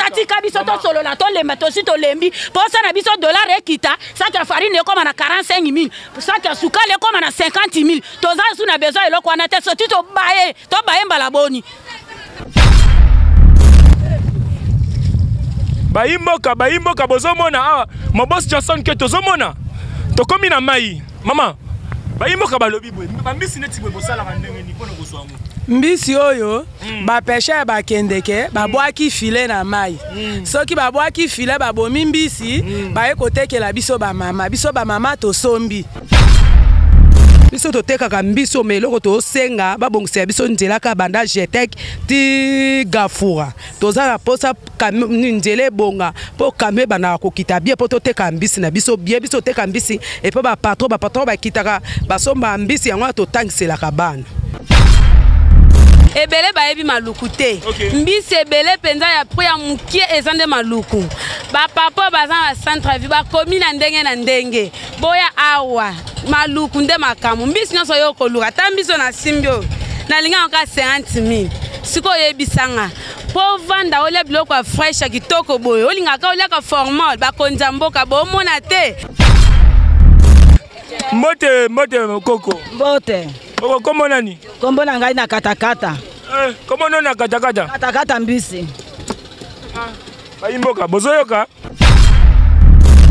Batika biso tosolola, tolemba, tosi tolembi. Posa na biso dollar ekita, sac ya farine ekoma na 45000, sac ya sukali ekoma na 50000. Toza su na besoin eloko wana te, soki tobaye, tobaye mbala boni. Bayimboka, bayimboka bozomona awa Mobos Johnson ke tozomona tokomi na mai. Mama, bayimboka balobi boye, bambisi neti boye bosalaka ndenge nini mpona kozwa yango? Mbisi oyo bapêcheur bakendeke babwaki filet na mai. Soki babwaki filet babomi mbisi, baye kotekela biso bamama, biso bamama tosombi. Biso totekaka mbisi oyo, me eloko tosenga babongisela biso nzela kaka banda Jetek ti Gafura. Toza na posa nzela ebonga mpo kame ebandaka kokita bien, mpo toteka mbisi na biso bien. Biso toteka mbisi epo bapatron, bapatron bakitaka basomba mbisi yango wana totangiselaka bana. Ebele bayebi maluku te. Mbisi ebele mpenza ya prix ya mokie eza nde maluku. Bapapa baza na centre ville bakomi na ndenge na ndenge. Boya awa maluku nde makambo. Mbisi nyonso oyo okoluka, ata mbisi oyo nasimbi oyo nalinga kaka 50000. Sikoyo oyebisanga mpo ovanda olia biloko ya fresh ya kitoko boye, olingaka oliaka formol, bakonzi ya mboka bomona te. Mbote, mbote koko. Mbote. Koko, kombo nani? Kombo na ngai na katakata. Kombo nani na katakata? Katakata mbisi. Bayimboka, bozoyoka?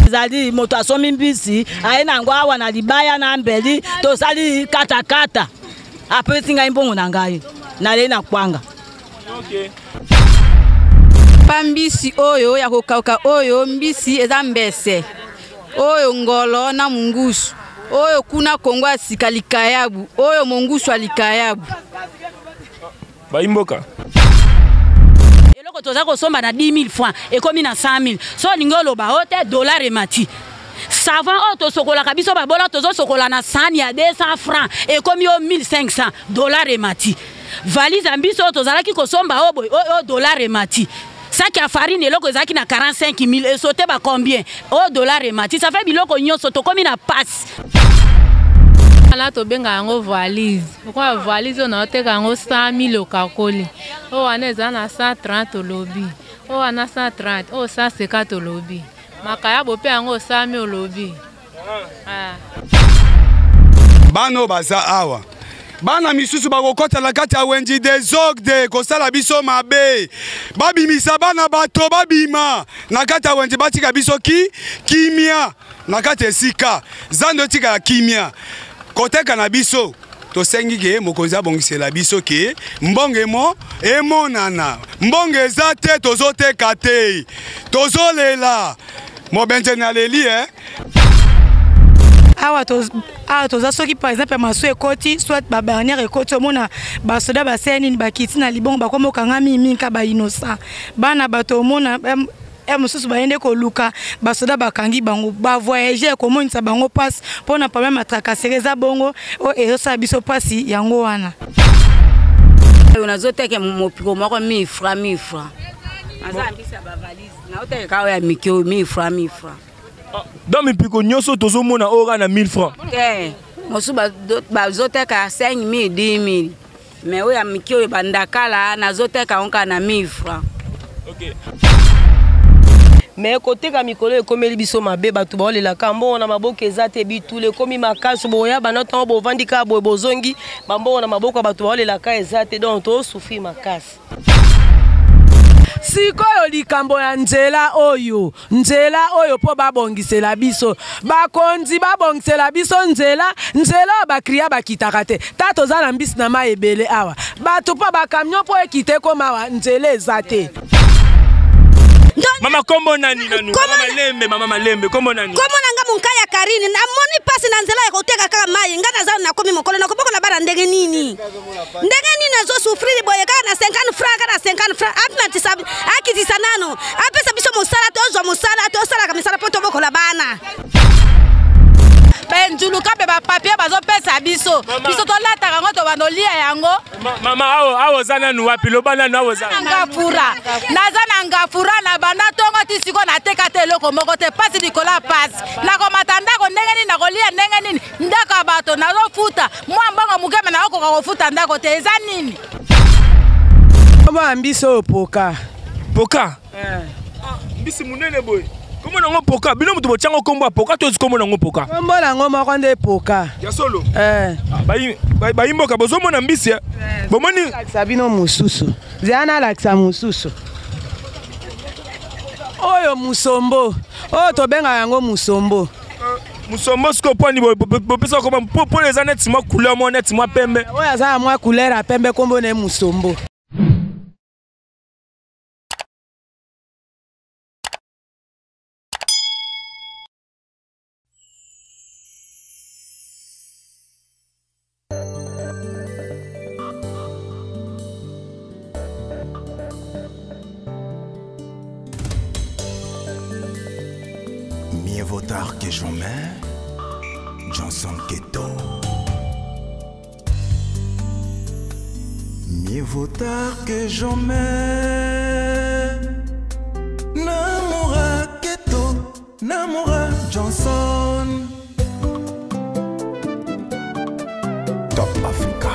Ezali moto asomi mbisi, aye nango awa na libaya na mbeli, tosali katakata. Apesi ngai mbongo na ngai, nalei na kwanga. Pa mbisi oyo ya kokauka oyo mbisi eza mbese. Oyo ngolo na mungusu. Oyo kuna Kongo ya sika likayabu. Oyo mongusu ya likayabu. Bayimboka. Eloko toza kosomba na 10000 francs ekomi na 100000. So olingi oloba o te dollar emati. Savon oyo tosokolaka biso babola tozosokola na sani ya 200 francs ekomi o 1500 dollar emati. Valise ya mbiso oyo tozalaki kosomba oyo boye, oyo dollar emati. Sac ya farine eloko ezalaki na 45000 esote ba combien? Oyo dollar emati. Ça fait biloko nyonso tokomi na passe. Wana tobenga yango valise. Okoya valise oyo naoteka yango 100000 okakoli. Oyo wana eza na 130 olobi. Oyo wana 130, oyo 150 olobi. Makayabo pe yango 100000 olobi. Bano baza awa. Bana misusu bakokota na kati ya wenji desordre kosala biso mabe. Babimisa bana bato babima na kati ya wenji, batika biso ki kimia na kati ya esika. Zando etika ya kimia. Koteka na biso tosengi ke mokonzi abongisela biso ke mbongo emo emonana. Mbongo eza te, tozoteka te. Tozolela. Mobenze na leli, eh? Awa awa toza soki par exemple maso ekoti, soit ba barrière ekoti, omona basoda basali nini, bakiti na libongo, bakoma okanga mingi mingi ka ba innocent. Bana bato omona, ya mosusu bayende koluka basoda bakangi bango, ba voyager komonisa bango passe mpona problème ya tracasserie eza bongo oyo ezosala biso pasi yango wana. Oyo nazoteka mopiko moko 1000 francs, 1000 francs. Naza mbisi ya ba valise, nazoteka kaka oyo ya mike oyo 1000 francs, 1000 francs. Donc mipiko nyonso tozomona oyo kaka na 1000 francs. Te, mosusu bazoteka 5000, 10000. Mais oyo ya mike oyo bandakala nazoteka yango kaka na 1000 francs. Mais koteka mikolo ekomeli biso mabe, bato baolelaka mbongo na maboko eza te, bitula ekomi makasi, boya bana ntango bovandi kaka boye bozongi bambongo na maboko ya bato baolelaka eza te, donc tozosouffrir makasi. Sikoyo likambo ya nzela oyo, nzela oyo mpo babongisela biso, bakonzi babongisela biso nzela, nzela oyo bakria bakitaka te. Ta toza na mbisi na mai ebele awa, bato mpo bakamion mpo ekita ekoma awa, nzela eza te. Mama, kombo nani nanu? Mama Malembe, mama Malembe, kombo nani? Kombo na nga Munkaya Karine. Namoni pasi na nzela ya koteka kaka mai. Nga naza nakomi mokolo nakobokola bana ndenge nini? Ndenge nini nazo souffrir boye kaka na 50 francs, kaka na 50 francs. Amatisa, akitisa nano. Apesa biso mosala, tozwa mosala, tosalaka misala po tobokola bana. Benjuluka pe ba papier bazopesa biso. Mama. Biso tolataka yango, tobanda olia yango. Mama, awa oza nanu wapi? Loba nanu, awa oza. Na Ngafura. Naza na Ngafura, na banda tongo ti siko nateka te eloko moko te. Pasi likolo ya pasi. Nakomata ndako ndenge nini, nakolia ndenge nini? Ndako ya bato nazofuta mwa mbongo moke, me nakokoka kofuta ndako te. Eza nini? Mwa mbiso oyo poka. Poka mbisi munene boye. Kombo nango poka. Bino mutu botyango kombo ya poka to kombo nango poka? Kombo nango moko nde poka. Ya solo. Eh. Ah, bayimboka bozomona mbisi eh? Bomoni lakisa bino mosusu. Zela nalakisa mosusu. Oyo musombo. Oyo tobengaka yango musombo. Musombo sikoyo mpo nini bopesa kombo mpo eza neti mwa couleur mwa neti mwa pembe. Oyo aza na mwa couleur ya pembe kombo na ye musombo. Mieux vaut tard que jamais. Johnson Keto. Mieux vaut tard que jamais. Namora Keto, Namora Johnson. Top Africa.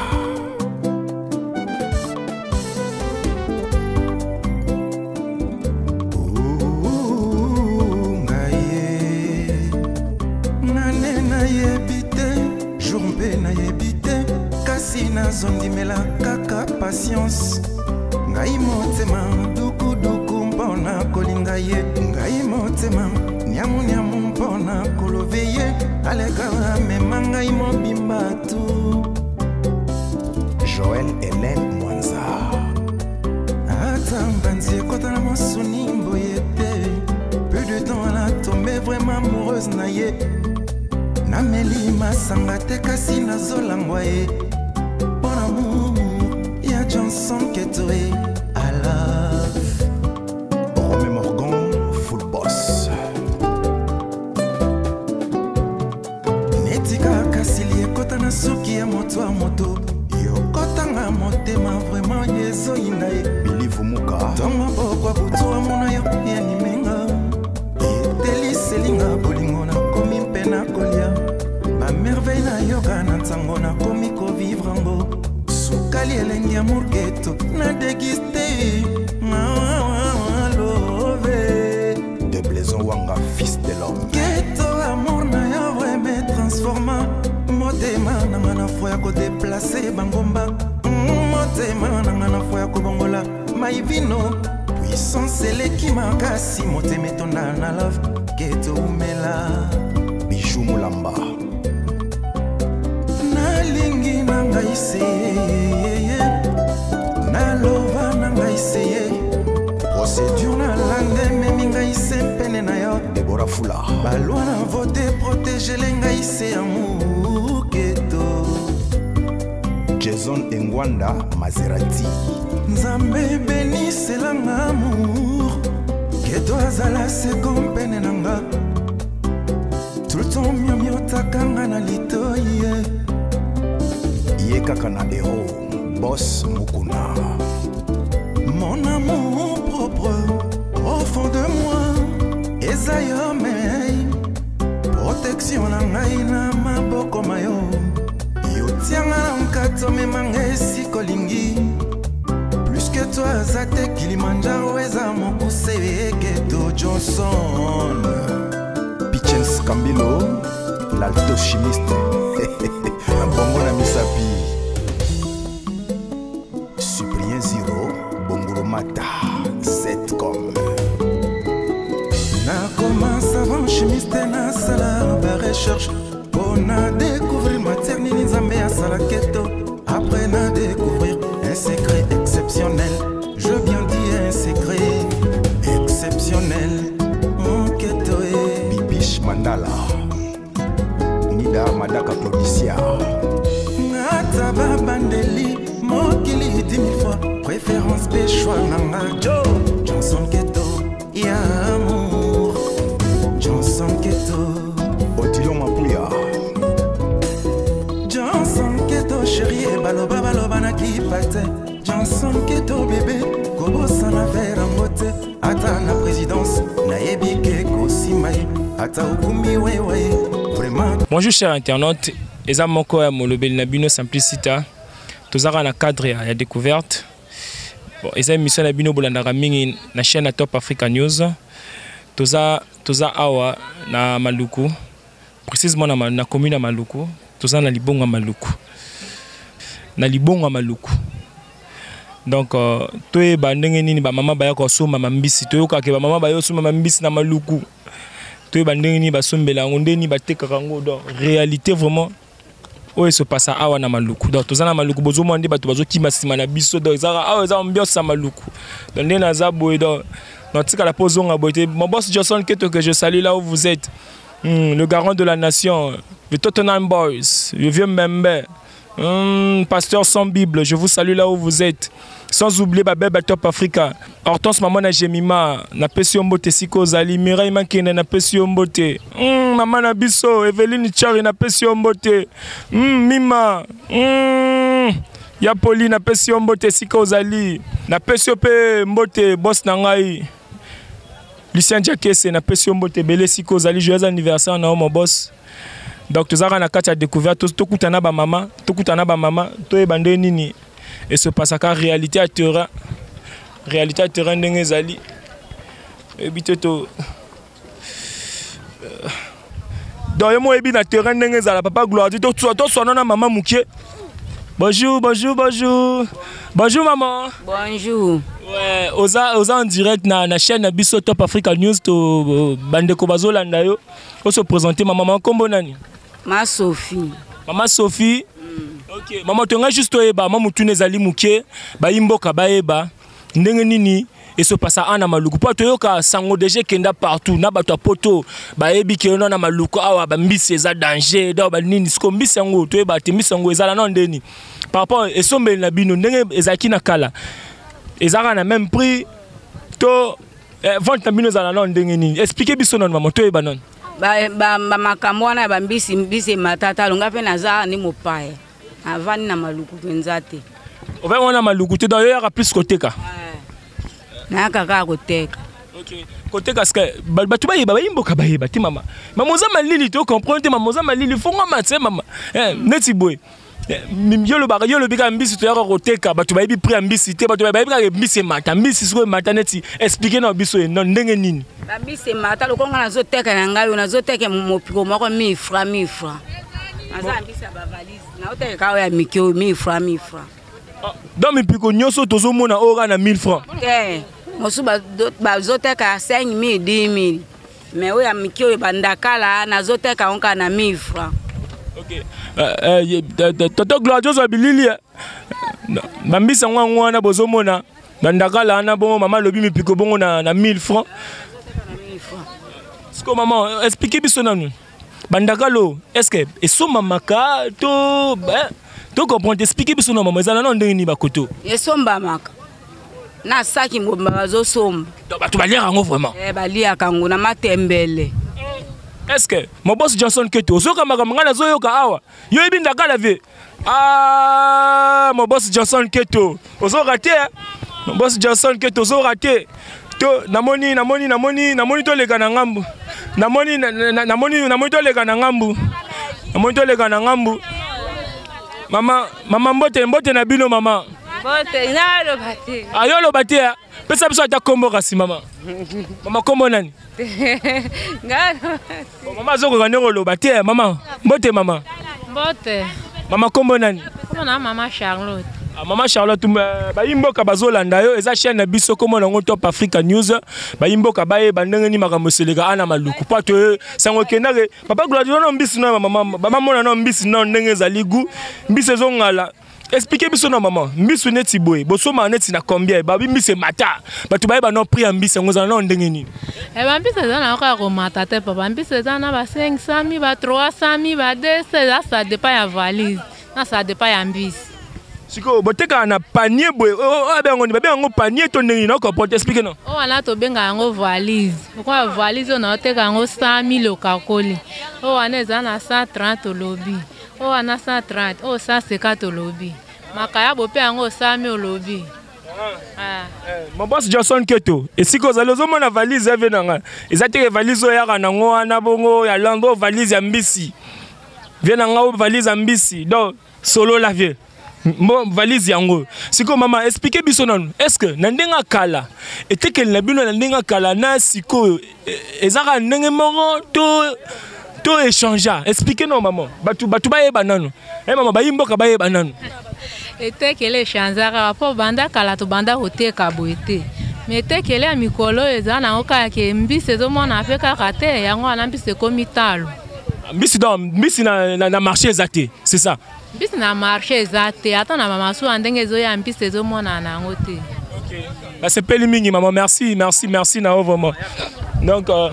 Ouh, ngai ye. Nane nayebi te, jour mpe nayebi te, kasi nazondimela kaka patience. Ngai motema dukuduku mpona kolinga ye, ngai motema niamuniamu mpona kolove ye, aleka amema ngai mobimba tu. Joël Hélène Mwanza. Ata mbanzi ekota na mosuni boye te, peu de temps ala tombe vraiment amoureuse na ye. Nameli masanga te kasi nazolangwa ye, mpo na amour ya Johnson Keto ye. I love Romé Morgan, full boss. Neti kaka sili ekota na suki ya moto ya moto, yokotanga motema vraiment ezoyinda ye. Billy Vumuka. Ntongo pokwa butu amona yo yanimenga, eteliselinga bolingo nakomi mpe nakolia bamerveille nayoka na ntango nakomi kovivre yango. Sukali elengi ya murketo na degiste love. De Blaison Wanga, fils de l'homme. Keto amour na yo vraimen transforma motema nanga na fo ya kodeplace bangomba. Motema nanga na fo ya kobongola maivino. Puissance eleki makasi, motema etonda na love. Keto umela. Bijou Mulamba. Nalingi na ngai se, naloba na ngai se, procédure nalanda ememi ngai se pene na yo. Debora Fula. Balwa na vote protégele ngai se amour keto. Jason Engwanda Maserati. Nzambe beniselanga amour keto azala seko mpene na nga. Tout le temps miomiotaka na litoi ye. Ye kaka na héros, boss Mukuna. Mon amour propre au fond de moi eza yo mei, protection na ngai na maboko mayo. Yo tianga na nkato memanga esika olingi. Plus que toi aza te Kilimanjaro eza mokuse Keto Johnson. Pichens Kambilo, l'alto chimiste. Bongo na misapi. Cyprien Zero, Bongolomata, Zetcom. Nakoma savant chimiste nasala ba recherche mpo na découvrir matière nini Nzambe asala keto. Après na découvrir un secret exceptionnel, je bien dis un secret exceptionnel. Mon keto e. Bibiche Mandala, Nida Madaka Claudicia. Ata babandeli mokili 10 000 fois, préférence pe choix nanga Joe Johnson Keto ya amour. Johnson Keto. Odilon Mapuya. Johnson Keto chérie, baloba baloba na kipa te. Johnson Keto bébé, kobosana vers yango te. Ata na présidence nayebi ke kosimba ye, ata okumbi wewe vraiment. Bonjour chers internautes, eza moko ya molobeli na bino Simplicita. Tozaka na cadre ya découverte. Bon, eza émission na bino bolandaka mingi na chaîne ya Top Africa News. Toza toza awa na Maluku, précisément na, na commune ya Maluku, toza na libongo ya Maluku. Na libongo ya Maluku. Donc euh, toyeba ndenge nini bamama baya kosomba mambisi, toyokaka bamama baya kosomba mambisi na Maluku. Toyeba ndenge nini basombela yango, ndenge nini batekaka yango. Donc réalité vraiment oyo esopasa awa na Maluku. Donc toza na Maluku, bozomona nde bato bazokima nsima na biso. Donc ezaka awa eza ambiance ya Maluku. Donc nde naza boye, donc natikala mpo ozonga boye te. Mon boss Johnson Keto que je salue là où vous êtes, le garant de la nation, le Tottenham Boys, le vieux Mbembe, pasteur sans Bible, je vous salue là où vous êtes. Sans oublier Babel Top Africa. Hortense maman na Jemima, na pesi yo mbote siko ozali, Mireille Mankene na pesi yo mbote. Maman na biso, Evelyne Chari na pesi yo mbote. Mima, ya Poli na pesi yo mbote siko ozali. Na pesi yo pe mbote boss na ngai. Lucien Jakese na pesi yo mbote ebele siko ozali, joyeux anniversaire na yo mon boss. Donc tozalaka na kati ya découverte, tokutana ba mama, tokutana ba mama, toyeba nde nini et se passaka réalité ya terrain, réalité ya terrain ndenge ezali. Oyebi te to donc ye mo oyebi na terrain ndenge ezala. Papa Gloire dit toswana na mama mokie. Bonjour, bonjour, bonjour. Bonjour maman. Bonjour. Ouais, oza, oza en direct na, na chaîne na biso Top Africa News to bandeko bazolanda yo. Oso présenter maman, maman kombo nani? Ma Sophie. Maman Sophie. OK, maman tonga juste oyeba, maman mutune ezali muke, bayimboka bayeba ndenge nini esopasa ana Maluku po toyoka sango deja ekenda partout na bato ya poto bayebi ke na Maluku awa bambisi eza danger donc banini siko mbisi yango toyeba te mbisi yango ezala na ndeni par rapport esombeli na bino ndenge ezalaki na kala ezalaka na même prix to vente na bino ezala na ndenge nini? Expliquer biso nanu mama, toyeba nanu. Bamakambo wana ya bambisi, mbisi ematata alonga mpe naza ni mopaya, avandi na Maluku mpenza te. Ovandi wana Maluku te, donc yoyaka plus koteka? Nayaka kaka koteka. Okay. Koteka sika bato bayeba, bayimboka bayeba te mama. Mama oza malili, to comprendre te mama oza malili, fongama te mama. Neti boye. Yo lobaka, yo lobi kaka mbisi toyaka koteka, bato bayebi prix ya mbisi te, bato bayebi kaka mbisi emata, mbisi sikoyo emata neti explique na biso ndenge nini? Bambisi emata lokola nga nazoteka na ngai oyo nazoteka mopiko moko 1000 francs, 1000 francs. Naza mbisi ya bavalise, naoteka kaka oyo ya mike oyo 1000 francs, 1000 francs. Donc mipiko nyonso tozomona oyo kaka na 1000 francs? Te, mosusu bazoteka 5000, 10000. Mais oyo ya mike oyo bandakala nazoteka yango kaka na 1000 francs. Ok. Toto Gloire ozwa bilili bambisi yango yango wana bozomona bandakala wana bongo mama alobi mipiko bongo na 1000 francs. Siko mama explique biso nanu bandakalo est-ce que esombamaka to to comprendre, explique biso na mama ezala na ndenge nini bakoto? Esombamaka na saki mobimba bazosomba. Donc bato baliaka yango vraiment? Baliaka yango na matembele. Est-ce que mon boss Johnson Keto ozoyoka makambo ngai nazoyoka awa? Yo oyebi ndakala vie? Ah, mon boss Johnson Keto ozoyoka te? Mon boss Johnson Keto ozoyoka te? To namoni namoni namoni namoni toleka na ngambu. Namoni namoni namoni toleka na ngambu. Namoni toleka na ngambu. Mama, mama mbote, mbote na bino mama. Mbote, naloba te. Ah, yo loba te. Pesa biso ata kombo kasi mama. Mama kombo nani? Nga. Bon, mama azokoka ndenge oloba te mama. Mbote mama. Mbote. Mama kombo nani? Kombo na mama Charlotte. Ah, mama Charlotte, bayimboka bazolanda yo, eza chaîne na biso kombo nango Top Africa News. Bayimboka bayeba ndenge nini makambo eseleka ana Maluku. Po to sango kendake papa Gloire no mbisi no mama, mama mona no mbisi no ndenge ezali goût. Mbisi ezongala. Expliquez biso na mama, mbisi neti boye, bosoma neti na combien? Babi mbisi mata. Bato bayeba no prix ya mbisi yango ezala no ndenge nini? Ba mbisi eza na kaka komata te papa, mbisi eza na ba 500 000, ba 300 000, ba 200, eza ça dépend ya valise, na ça dépend ya mbisi. Sikoyo botekaka na panier boye, oyo abenga yango nini? Babenga yango panier to ndenge nini? Na comprendre, explique non. Oyo wana tobenga yango valise. Lokola valise oyo naoteka yango 100 000 okakoli. Oyo wana eza na 130 olobi. Oyo wana 130, oyo 150 olobi. Makayabo mpe yango 100 000 olobi. Mon boss Johnson Keto, esika ozali ozomona valise eve na ngai. Eza te valise oyo yaka nango wana bongo ya lango, valise ya mbisi. Vie na ngai valise ya mbisi. Donc solo la vie. Mbo valise yango. Sikoyo mama expliquer biso nanu. Est-ce que na ndenge ya kala etekeli na bino na ndenge ya kala na sikoyo e, ezaka ndenge moko to to échanger? Expliquer non maman. Batu batu bayeba nanu. Eh mama bayi mboka bayeba nanu. Etekeli echanza kaka mpo banda kala tobanda koteka boye te. Mais etekeli ya mikolo oyo eza nango kaka ke mbisi ezomona mpe kaka te, yango wana mbisi ekomi talo. Mbisi donc mbisi na, na, na marché eza te, c'est ça. Mbisi na marché eza te, ata na bamasuwa ndenge ezoya mbisi ezomonana na yango te. Nasepeli mingi mama, merci, merci, merci na yo vraiment. Donc euh,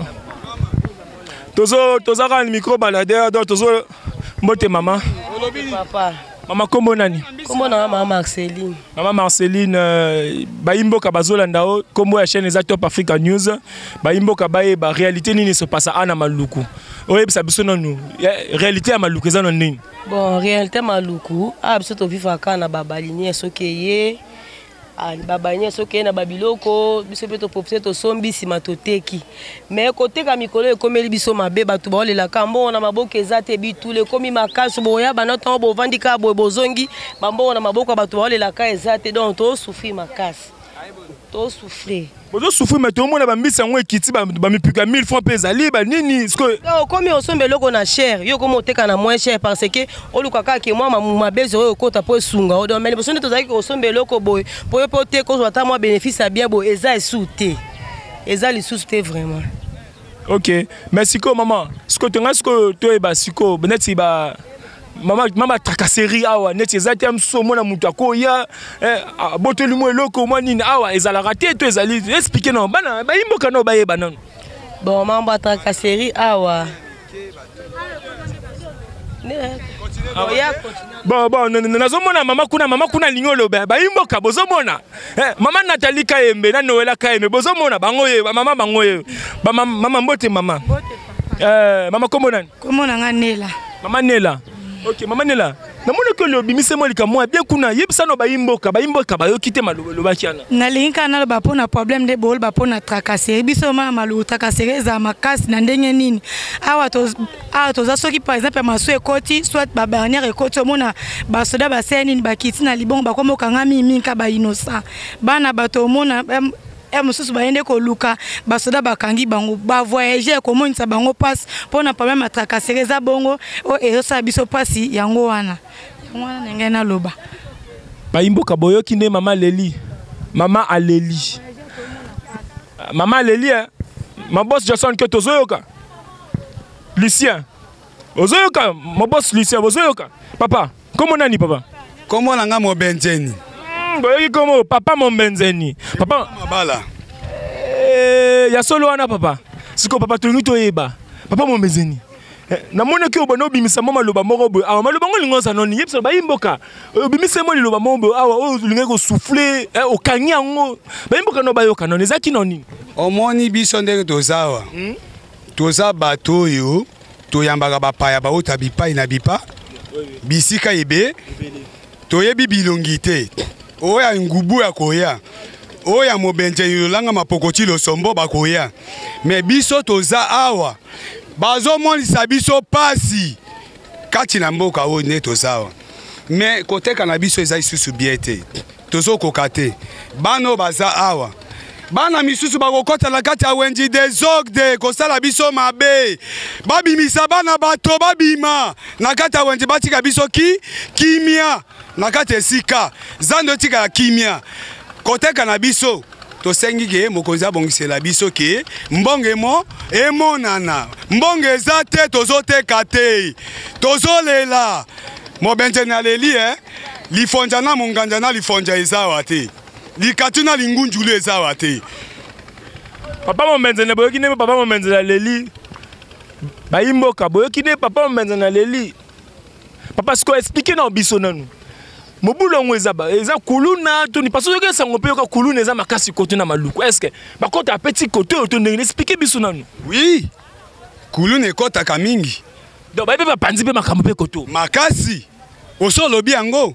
tozo toza kaka na micro baladeur donc tozo mbote mama. Papa. Mama kombo nani? Kombo na mama Marceline. Mama Marceline euh, bayimboka bazolanda o kombo ya chaîne eza Top Africa News. Bayimboka bayeba réalité nini se passa ana Maluku. Oyebisa biso nanu réalité ya Maluku eza na nini? Bon, réalité Maluku, ah biso to vivre kaka na babalinier soki eye ah, babalinier soki eye na babiloko biso mpe toprofite tosombi nsima toteki mais koteka mikolo ekomeli biso mabe bato baolelaka mbongo na maboko eza te bitula ekomi makasi boya banda ntango bovandi kaka boye bozongi bambongo na maboko ya bato baolelaka eza te donc tosouffrir makasi tosouffrir Bozo souffrir mais tomona ba mbisi yango ekiti ba mipika 1000 francs pe ezali ba nini sikoyo. Okomi osomba eloko na cher yo okomi oteka na moins cher parce que oluka kaka ke mwa mabezo oyo okota mpo esunga o donc mais liboso nde tozalaki kosomba eloko boye mpo yo mpe oteka ozwa ata mwa bénéfice ya bien boye eza esu te eza lisusu te vraiment. Ok mais sikoyo mama sikoyo tonga sikoyo toyeba sikoyo neti ba mama mama tracasserie awa neti eza te mosusu omona moto akoya eh, abotoli mwa eloko mwa nini awa ezalaka te to ezali explike nano bana bayimboka nao bayeba nano. Bon mambo ya tracasserie awa bon bon nazomona mama kuna mama kuna alingi oloba bayimboka bozomona eh, mama Nathalie Kayembe na Noela Kayembe bozomona bango ye mama bango ye mama mbote mama eh, mama kombo nani? Kombo na nga Nela. Mama Nela. Ok, mama Nela. Namonaki oyo obimisi mwa likambo ya bien kuna yebisa no bayimboka bayimboka bayoki te maloba olobaki wana. Nalingi kaka naloba mpo na problème nde boloba mpo na tracasserie biso mana maluku tracasserie ezala makasi na ndenge nini awa to, awa toza soki par exemple masu ekoti soit babarnière ekoti omona basoda basali nini bakiti na libongo bakomi okanga mingi ka bainnocent bana bato omona ya mosusu baye nde koluka basoda bakangi bango bavoyage komonisa bango mpasi mpo na problème ya tracasserie eza bongo oyo ezosala biso mpasi yango wana yango wana na ngai naloba. Bayimboka boyoki nde mama aleli mama aleli mama aleli eh? Ma boss Jason ke tozoyoka Lucien ozoyoka ma boss Lucien bozoyoka papa kombo nani papa? Kombo na nga Mobenzeni. Boyoki kombo papa Mombenzeni papa mabala eh, ya solo wana papa sikoyo papa tolingi toyeba papa Mombenzeni eh, namonaki oyo bana obimisa mwa maloba moko boye awa maloba ngo olingi oza noni yebisa bayi mboka obimisa mwa liloba moko boye awa oyo olingaki kosouffle eh, okangi yango bayi mboka no bayoka noni ezalaki no nini? Omoni biso ndenge toza awa toza bato oyo toyambaka bapaya bauta bipai na bipa bisika ebe toyebi bilongi te oyo ya ngubu ya koya oyo ya mobenje lolanga mapokoti losombo bakoya me biso toza awa bazomonisa biso pasi kati na mboka oyo nde toza awa me koteka na biso eza lisusu bien te tozokoka te bana oyo baza awa bana misusu bakokɔta na kati ya wenji desordre kosala biso mabe babimisa bana bato babima na kati ya wenji batika biso ki kimia na kati esika zando etikala kimia koteka na biso tosengi ke mokonzi abongisela biso ke mbongo emo emonana mbongo eza te tozoteka te tozolela mobenje na leli eh? Lifonja na monganja na lifonja eza awa te likatu na lingunjulu eza awa te papa momenzene boyoki nde papa momenzene aleli bayimboka boyoki nde papa momenzene aleli papa sikoyo explike na biso nanu mobulu yango eza eza kuluna toni parce oyoki esango mpe yoka kuluna eza makasi kote na maluku est ce que bakota apeti kote oyo to ndenge explike biso nanu oui kuluna ekotaka mingi donc bayebi bapanzi mpe makambo mpe koto makasi oso olobi yango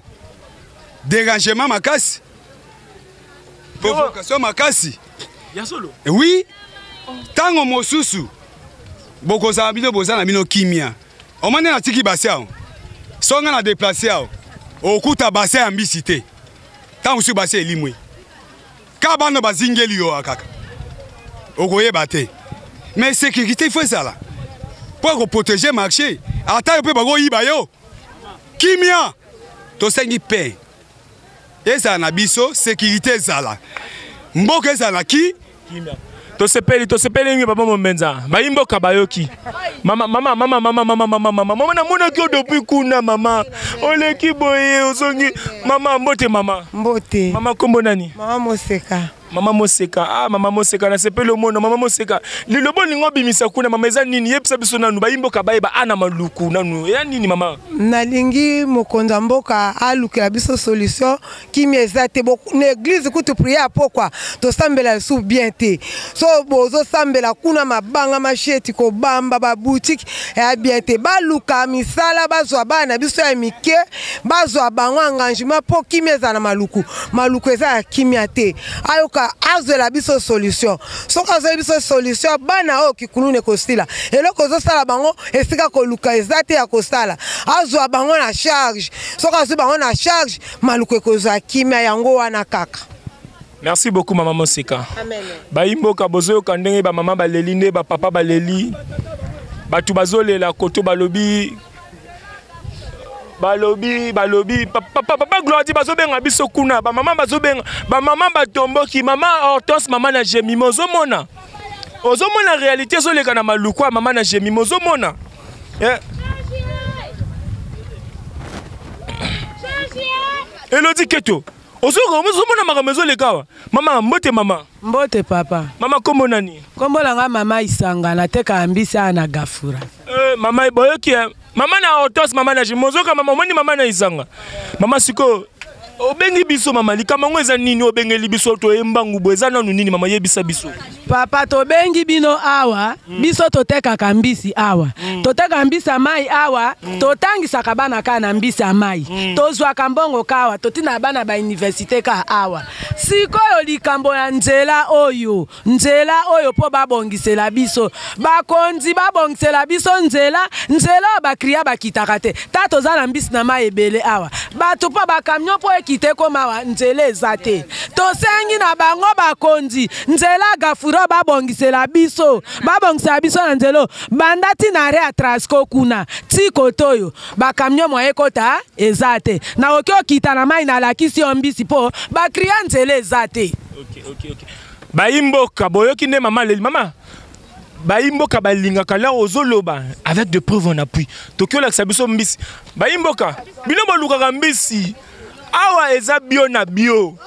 dérangement makasi provocation makasi ya solo oui ntango mosusu bokozala bino boza na bino kimia omoni natiki basi awa so nga na deplace awa Okuta bassin ya mbisi te. Ntango mosusu bassin elimwe. Ka bana bazingeli yo kaka. Okoyeba te. Mais sécurité il faut ezala. Mpo ya koprotéger marché. Ata yo mpe bakoyiba yo. Kimia. Tosengi paix. Ezala na biso, sécurité ezala. Mboka ezala na ki? Kimia. Tosepeli, tosepeli mingi papa Mombenza. Bayi mboka bayoki. Mama mama mama mama mama mama mama mama namonaki yo depuis kuna mama. Oleki boye ozongi mama mbote mama. Mbote. Mama kombo nani? Mama Moseka. Mama Moseka, ah mama Moseka nasepeli omona mama Moseka. Liloba olingi obimisa kuna mama eza nini? Yebisa biso nanu bayi mboka bayeba ana maluku nanu. Eza nini mama? Nalingi mokonzi ya mboka alukela biso solution, kimia eza te. Na eglise kutu prière ya pokwa tosambela lisusu bien te. So bozosambela kuna mabanga masheti kobamba ba boutique ya bien te. Baluka misala, bazwa bana na biso ya mike, bazwa bango engagement po kimia eza na Maluku. Maluku eza ya kimia te. Ayoka azwela biso solution. Soki azweli biso solution, bana oyo kikuluna ekosila. Eloko ezosala bango esika koluka eza te ya kosala. Azwa bango na charge. Soki azwi bango na charge, Maluku ekozwa kimia yango wana kaka. Merci beaucoup mama Moseka. Amen. Bayimboka bozoyoka ndenge ba mama baleli nde ba papa baleli. Batu bazolela koto balobi balobi balobi papa papa Glody bazobenga biso kuna ba mama bazobenga ba mama batomboki mama Hortense mama na Jemima ozomona ozomona réalité ezoleka na Maluku ya mama na Jemima ozomona eh. Elodie Keto ozomona makambo ezoleka awa mama mbote mama mbote papa mama kombo nani kombo na nga mama Isanga natekaka mbisi awa na Gafura mama boyoki mama na Hortense mama na Jemima ozoka mama omoni mama na Isanga mama sikoyo obengi biso mama likambo yango eza nini obengeli biso toye mbangu boye eza nanu nini mama yebisa biso papa tobengi bino awa biso totekaka mbisi awa totekaka mbisi ya mai awa totangisaka bana kaka na mbisi ya mai tozwaka mbongo kaka awa totinaka bana ba université kaka awa sikoyo likambo ya nzela oyo nzela oyo mpo babongisela biso bakonzi babongisela biso nzela nzela oyo bakria bakitaka te ta toza na mbisi na mai ebele awa bato mpo bakamion mpo ekita ekoma awa nzela eza te tosengi na bango bakonzi nzela gafuro babongisela biso babongisela biso na nzela oyo banda ti na arret ya Trasco kuna ti kote oyo bakamion mwa ekota eza te nakoki okita na mai nalakisi yo mbisi mpo bakria nzela eza te. Okay, okay, okay. Bayi mboka boyoki nde mama leli mama bayi mboka balingaka la ozoloba avec de preuves en appui toki olakisa biso mbisi bayi mboka bino bolukaka mbisi awa eza bio na bio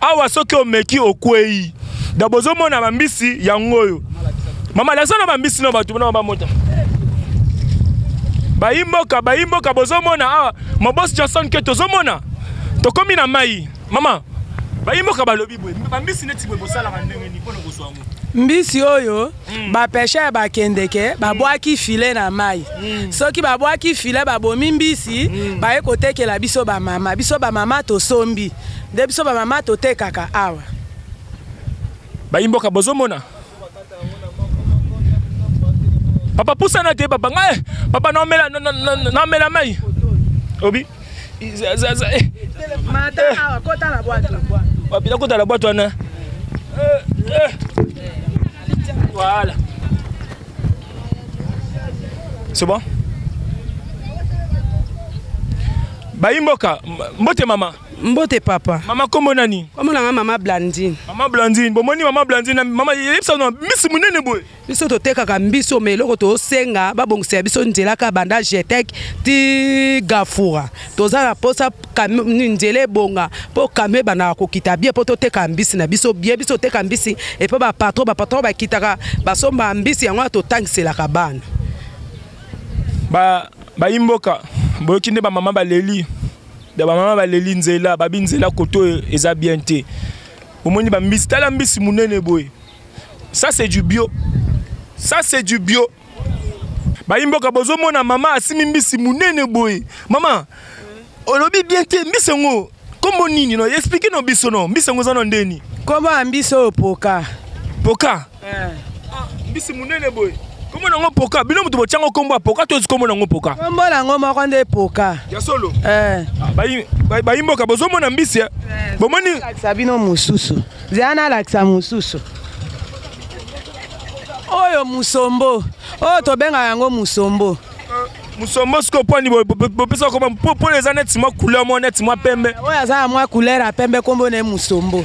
awa soki omeki okwei da bozomona bambisi yango oyo mama lakisa na bambisi na bato na bamota bayi mboka bayi mboka bozomona awa mobos Johnson ke tozomona tokomi na mai mama bayi mboka balobi boye bambisi neti boye bosalaka ndenge nini mpona kozwa yango mbisi oyo bapêcheur bakendeke babwaki filet na mai soki babwaki filet babomi mbisi baye kotekela biso bamama biso bamama tosombi nde biso bamama totekaka awa bayi mboka bozomona papa pusana te papa ngai papa naomela naomela mai obi kota na bwato wana voilà c'est bon bayi mboka mbote mama mbote papa mama kombo nani kombo nanga mama Blandine mama Blandine bomoni mama Blandine mama yebisa no mbisi munene boye biso totekaka mbisi oyo eloko tosenga babongisela biso nzela kaka banda Jetec ti Gafura toza na posa nzela ebonga mpo kame ebandaka kokita bien mpo toteka mbisi na biso bien biso toteka mbisi epo bapatron bapatron bakitaka basomba mbisi yango wana totangiselaka bana bayi mboka boyoki nde bamama baleli da bamama baleli nzela babi nzela koto oyo eza bien te omoni bambisi tala mbisi monene boye ça c'est du bio ça c'est du bio bayi mboka bozomona mama asimi mbisi monene boye mama olobi bien te mbisi yango kombo nini no explique no biso no mbisi yango eza no ndeni kombo ya mbisi oyo poka poka mbisi monene boye. Kombo nango poka. Bino moto botyango kombo ya poka to kombo nango poka? Kombo nango moko nde poka. Ya solo. Eh. Ah, bayi mboka bozomona mbisi eh? Bomoni lakisa bino mosusu. Zela nalakisa mosusu. Oyo musombo. Oyo tobengaka yango musombo. Musombo sikoyo mpo nini bopesa kombo mpo eza neti mwa couleur mwa neti mwa pembe? Oyo aza na mwa couleur ya pembe, kombo na ye musombo.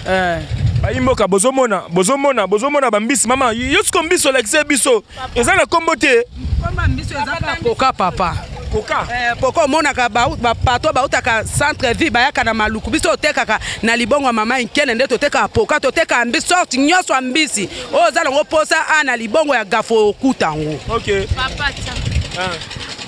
Eh. Bayi mboka bozomona, bozomona, bozomona bambisi. Mama, yo sikoyo mbisi olakisi biso eza na kombo te? Kombo mbisi eza kaka poka, papa. Koka. Eh, poka omonaka bapato bautaka centre ville bayaka na Maluku. Biso totekaka na libongo ya mama Nkene nde totekaka poka, totekaka mbisi sorte nyonso ya mbisi oyo oza nango mposa a na libongo ya gafo okuta yango. Okay. Papa, tia. Ah.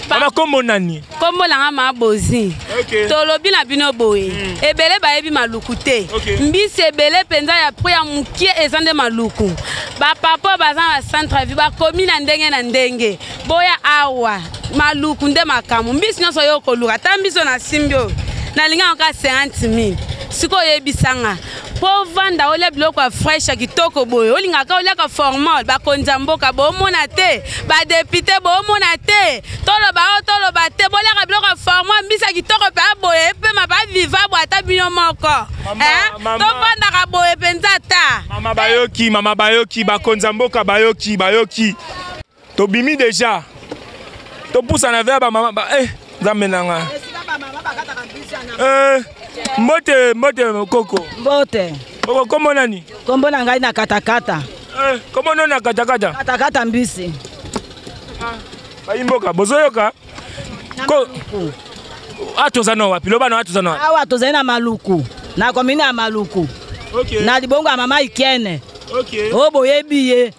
Mama, kombo nani? Kombo nanga Mabozi. Okay. Tolobi na bino boye. Ebele bayebi Maluku te. Okay. Mbisi ebele mpenza ya prix ya mokie eza nde Maluku. Bapapa baza na centre ville bakomi na ndenge na ndenge. Boya awa Maluku nde makambo. Mbisi nyonso oyo okoluka, ata mbisi oyo nasimbi oyo nalingi yango kaka 50 000. Sikoyo oyebisanga mpo ovanda olia biloko ya fresh ya kitoko boye, olingaka oliaka formol. Bakonzi ya mboka bomona te, badepute bomona te, toloba oyo toloba te, boliaka biloko ya formol, mbisi ya kitoko mpe aboye epema mpe aviva boye ata bino moko. Tovandaka boye mpenza ata mama bayoki, mama bayoki, bakonzi ya mboka bayoki, bayoki. Tobimi deja, topusana vers bamama ba, eh, Nzambe na nga. Eh, mbote, mbote koko. Mbote. Koko, kombo nani? Kombo na ngai na katakata. Eh, kombo nani na katakata? Katakata mbisi. Ah, bayi mboka bozoyoka ko a toza na wapi? Loba na toza na wapi? Awa tozali na Maluku, na komini ya Maluku. Okay. Na libongo ya mama Ikene. Okay. Oyo boyebi ye.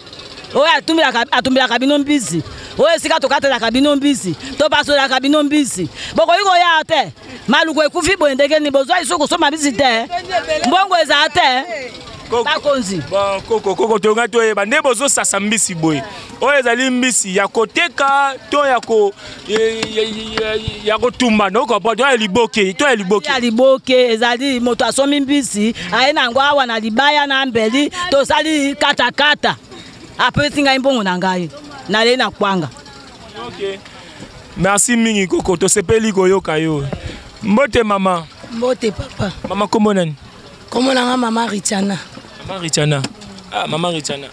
Oyo atumbelaka bino mbisi. Oyo esika tokatelaka bino mbisi, topasolaka bino mbisi. Bokoki koya te. Maluku ekufi boye ndenge nini? Bozwa lisusu kosomba mbisi te. Mbongo ezala te. Bakonzi. Bon, koko, koko, tonga toyeba nde bozosasa mbisi boye. Oyo ezali mbisi ya koteka to ya ko ya kotumba? No comprendre, to ya liboke, to ya liboke. Ya liboke ezali moto asombi mbisi aye na yango awa na libaya na mbeli, tosali katakata, apesi ngai mbongo na ngai, nalei na kwanga. Okay. Merci mingi koko, tosepeli koyoka yo. Mbote mama. Mbote papa. Mama, kombo nani? Kombo nanga mama Richana. Mama Richana. Ah, mama Richana.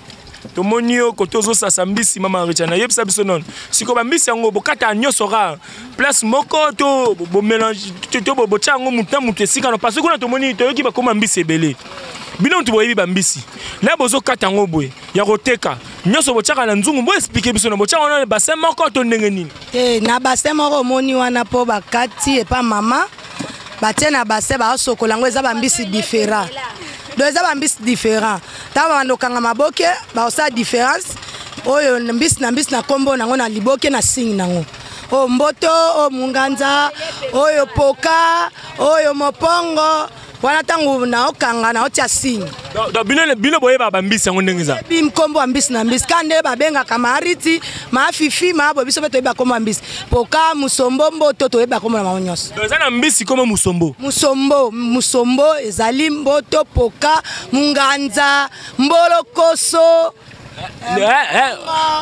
Tomoni yo kote ozosasa mbisi. Mama Richana, yebisa biso nono. Sikoyo bambisi yango bokata nyonso rare place moko to bomélange to botya yango motu na motu esika no? Parce que kuna tomoni, toyoki bakoma mbisi ebele. Bino motu boyebi bambisi la bozokata yango boye ya koteka nyonso, botyaka na nzungu? Bo expliquer biso na botyaka wana bassin moko to ndenge nini? Te, na bassin moko. Omoni wana mpo bakati epa mama, batie na bassin, baosokola yango. Eza bambisi différent, donc eza bambisi différent. Ntango babanda kokanga maboke, baosala différence oyo mbisi na mbisi na nkombo nango na liboke na signe nango: oyo mboto, oyo munganza, oyo poka, oyo mopongo. Wana ntango naokanga, naotia signe. Donc bino boyeba bambisi yango ndenge eza? Bi nkombo ya mbisi na mbisi ka nde babengaka maariti, maafifi, maabo. Biso mpe toyebi bakombo ya mbisi: poka, musombo, mboto. Toyebi bakombo na bango nyonso. Donc eza na mbisi kombo musombo? Musombo, musombo ezali, mboto, poka, munganza, mbolokoso.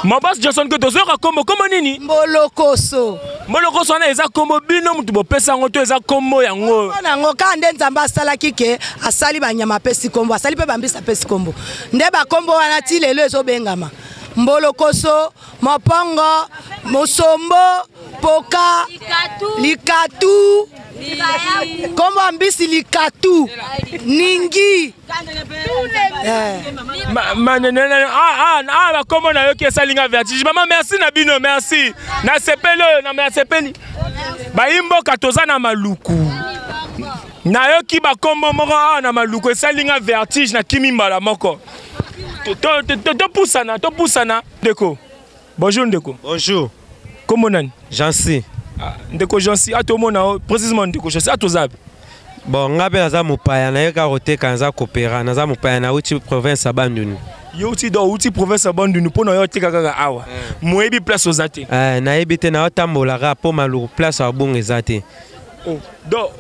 Mon boss Johnson, ke tozoyoka kombo, kombo nini? Mbolokoso. Mbolokoso wana eza kombo bino motu bopesa yango to eza kombo yango? Yango kaka nde Nzambe asalaki ke asali banyama apesi kombo, asali mpe bambisi apesi kombo. Nde bakombo wana ti lelo ezobengama: mbolokoso, mopongo, mosombo, poka, likatu. Kombo ya mbisi likatu, ningi. Bakombo nayoki esalinga vertige. Mama, merci na bino, merci, nasepeli oyo nasepeli. Bayi mboka, toza na Maluku. Nayoki bakombo moko awa na Maluku, esalinga vertige, nakimi mbala moko. Topusana, topusana. Ndeko, bonjour ndeko. Bonjour. Kombo nani? Jansi. Ah, ndeko Jansi, atomona o précisément. Ndeko Jansi, atoza wapi? Bon, nga mpe naza mopaya, naye kaka koteka, naza kopera, naza mopaya, nauti province ya Bandundu. Yo uti, donc uti province ya Bandundu mpo na yo oteka kaka awa, moyebi place oza te? Eh, nayebi te, naotambolaka mpo Maluku place ya bongo eza te. Oh, donc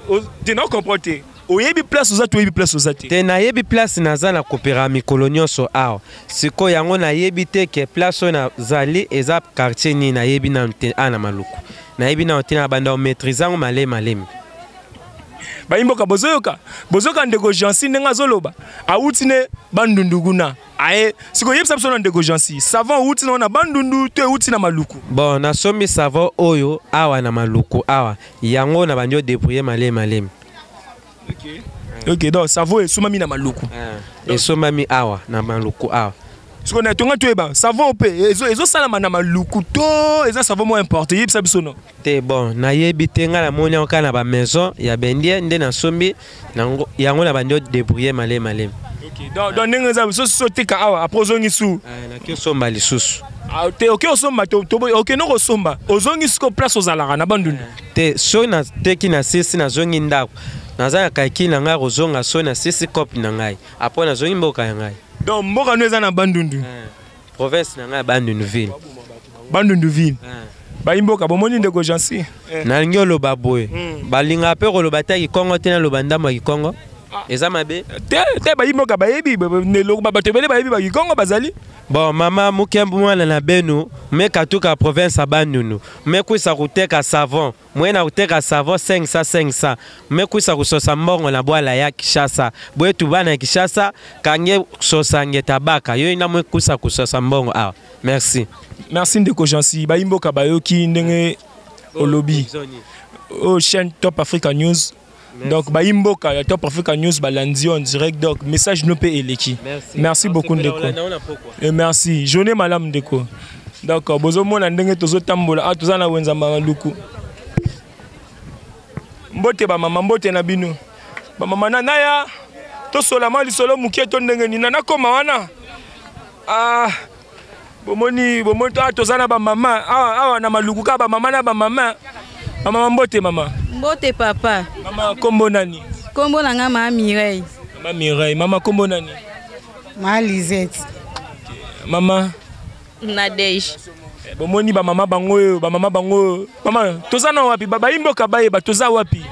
te na comprendre te. Oyebi place oza to oyebi place oza te? Te, nayebi place naza na kopera mikolo nyonso awa. Sikoyo yango nayebi te ke place oyo nazali eza quartier nini, nayebi nanu te awa na Maluku. Nayebi nanu te, na banda komaîtrise yango malemi malemi. Bayimboka bozoyoka, bozoyoka ndeko Jansi ndenge azoloba, awuti ne Bandundu kuna. Aye, sikoyo yebisa biso na ndeko Jansi, savon ewuti na wana Bandundu to ewuti na Maluku? Bon, nasombi savon oyo awa na Maluku awa, yango na bandi odebrouiller malemi malemi. Ok. Ok, donc savon esomami na Maluku. Eh, esomami awa na Maluku awa. Sikoyo na tonga toyeba savon mpe ezosalama na Maluku to eza savon moko importe, yebisa biso no. Te, bon, nayebi te, ngai namoni yango kaka na bamaison ya bendie nde nasombi yango na bandi odebrouiller malemi malemi. Okay, donc donc ndenge eza so so teka awa après ozongi su. Eh, naki osomba lisusu. Ah, te oke osomba okende kosomba ozongi siko place ozalaka na Bandundu. Eh, te, soki nateki na sisi nazongi ndako, naza na kaki na ngai kozonga, soki na sisi cope na ngai apres nazongi mboka ya ngai. Donc mboka no eza na Bandundu? Eh, province na ngai ya Bandundu ville. Bandundu ville. Bayi mboka bomoni ndeko Jansi. Nalingi oloba boye, balingaka mpe koloba te ya kikongo te, naloba ndambo ya kikongo eza mabe te te. Bayi mboka bayebi bato ebele bayebi bakikongo bazali. Bon, mama muke mwana na benu me katuka province ya Bandundu me kwisa kuteka savon mwe na kuteka savon 500 500 me kwisa kusosa mbongo na bwala ya Kinshasa bwetu bana ya Kinshasa kange sosa ngeta baka yo ina mwe kwisa kusosa mbongo awa. Merci. Merci ndeko Jansi. Bayi mboka bayoki ndenge olobi. Oh, chaîne Top Africa News. Donc bayi mboka ya Top Africa News balandi en direct, donc message no pe eleki. Merci, merci beaucoup ndeko. Et merci. Journée malamu ndeko. Donc bozomona ndenge tozotambola, ah toza na wenza Maluku. Mbote ba mama, mbote na bino. Ba mama na naya tosola mwa lisolo moke to ndenge nini nakoma wana. Ah, bomoni bomoni ah, toza na bamama awa awa na Maluku kaka bamama na bamama. Mama, mbote mama. Mbote papa. Mama, kombo nani? Kombo na nga ma Mireille. Mama Mireille, mama kombo nani? Ma Lisette. Okay. Mama Nadège. Bomoni bamama bango oyo, bamama bango oyo. Mama, toza na wapi? Bayi mboka bayeba toza wapi?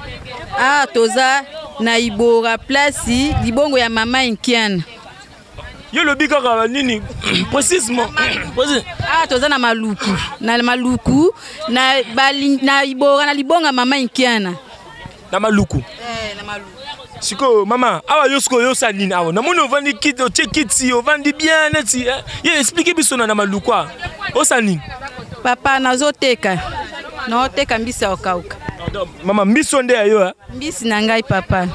Ah, toza na Ibora place libongo ya mama Inkiana. Yo lobi kaka nini précisément? Ah, toza na Maluku, na Maluku, na, bali, na Ibora na libonga mama Inkiana. Na Maluku. Eh, na Maluku. Sikoyo mama, awa yo sikoyo osala nini awa? Namoni ovandi kiti, otie kiti, ovandi bien neti ye explique biso na Maluku awa. Osala nini? Papa, nazoteka. Naoteka mbisi ya kokauka. Mama, mbisi nde ya yo? Mbisi na ngai papa.